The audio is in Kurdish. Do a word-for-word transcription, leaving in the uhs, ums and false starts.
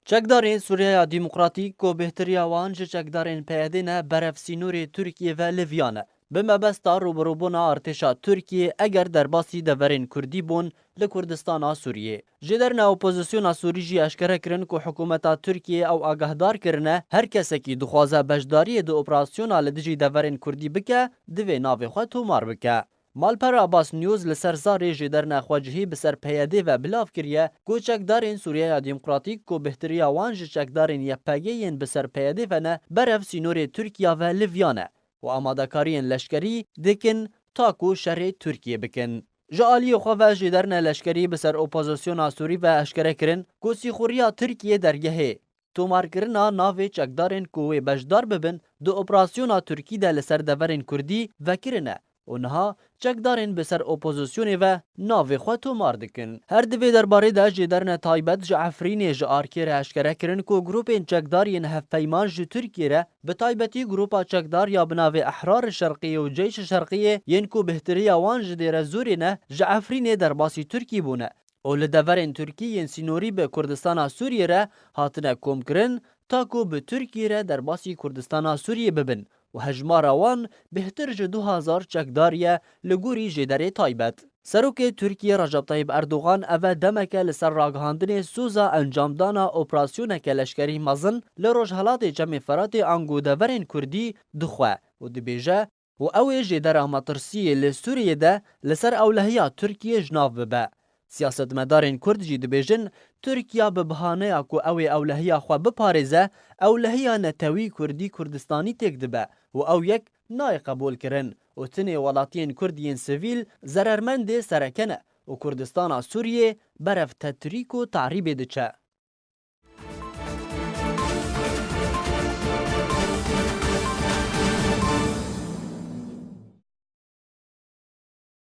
Çekdarên Sûriyeya Demokratîk ku bêhtiriya wan ji çekdarên P Y D ne berev sînorê Tirkiyê ve li viya ne. Bi mebesta rûbirûbûna artêşa Tirkiyê eger derbasî deverên Kurdî bûn li Kurdistana Sûriyê. Jêderna opozisyona Sûrî jî eşkere kirin ku hikûmeta Tirkiyê ew agahdar kirine, her kesekî dixwaze beşdariyê di operasyona li dijî deverên Kurdî bike, divê navê xwe tomar bike. Malpera Abbas News li ser zarê jêderna xwecihî bi ser P Y D ve bilav kiriye ku çekdarên Sûriyeya Demokratîk ku bêhtiriya wan ji çekdarên Y P G yên bi ser P Y D ve ne, berev sînorê Tirkiya ve li viya ne û amadekariyên leşkerî dikin ta ku şerê Tirkiyê bikin. Ji aliyê xwe ve jêderna leşkerî bi ser opozisyona Sûrî ve eşkere kirin ku sîxuriya Tirkiyê dergehê tomarkirina navê çekdarên ku wê beşdar bibin di operasyona Tirkî de li ser deverên Kurdî vekirine û niha çekdarên bi ser opozisyonê ve navê xwe tomar dikin. Her di vê derbarê de jêderine taybet ji Efrînê ji Arkê re eşkere kirin ku grûpên çekdar yên hevpeyman ji Tirkiyê re, bi taybetî grûpa çekdar ya bi navê Ehrar Şerqiyê û Ceyş Şerqiyê yên ku bêhtiriya wan ji Dêrezûrê ne, ji Efrînê derbasî Tirkî bûne û li deverên Tirkî yên sînorî bi Kurdistana Sûriyê re hatine komkirin, ta ku bi Tirkiyê re derbasî Kurdistana Sûriyê bibin û hejmara wan bêhtir ji du hezar çekdar ye li gorî jêderê taybet. Serokê Tirkiyê Recep Tayyip Erdogan eve demeke li ser ragihandinê soza encamdana operasyoneke leşkerî mezin li rojhelatê Çemê Feratê ango deverên Kurdî dixwe û dibêje, û ew ê jêdera metirsiyê li Sûriyê de li ser ewlehiya Tirkiyê ji nav bibe. Siyasetmedarên Kurd jî dibêjin, Tirkiya bi bihaneya ku ew ê ewlehiya xwe biparêze, ewlehiya netewî Kurdî Kurdistanî têk dibe û ew yek nayê qebûlkirin û tinê welatiyên Kurd yên sivîl zerermendê sereke ne û Kurdistana Sûriyê berev tetrîk û tehrîbê diçe.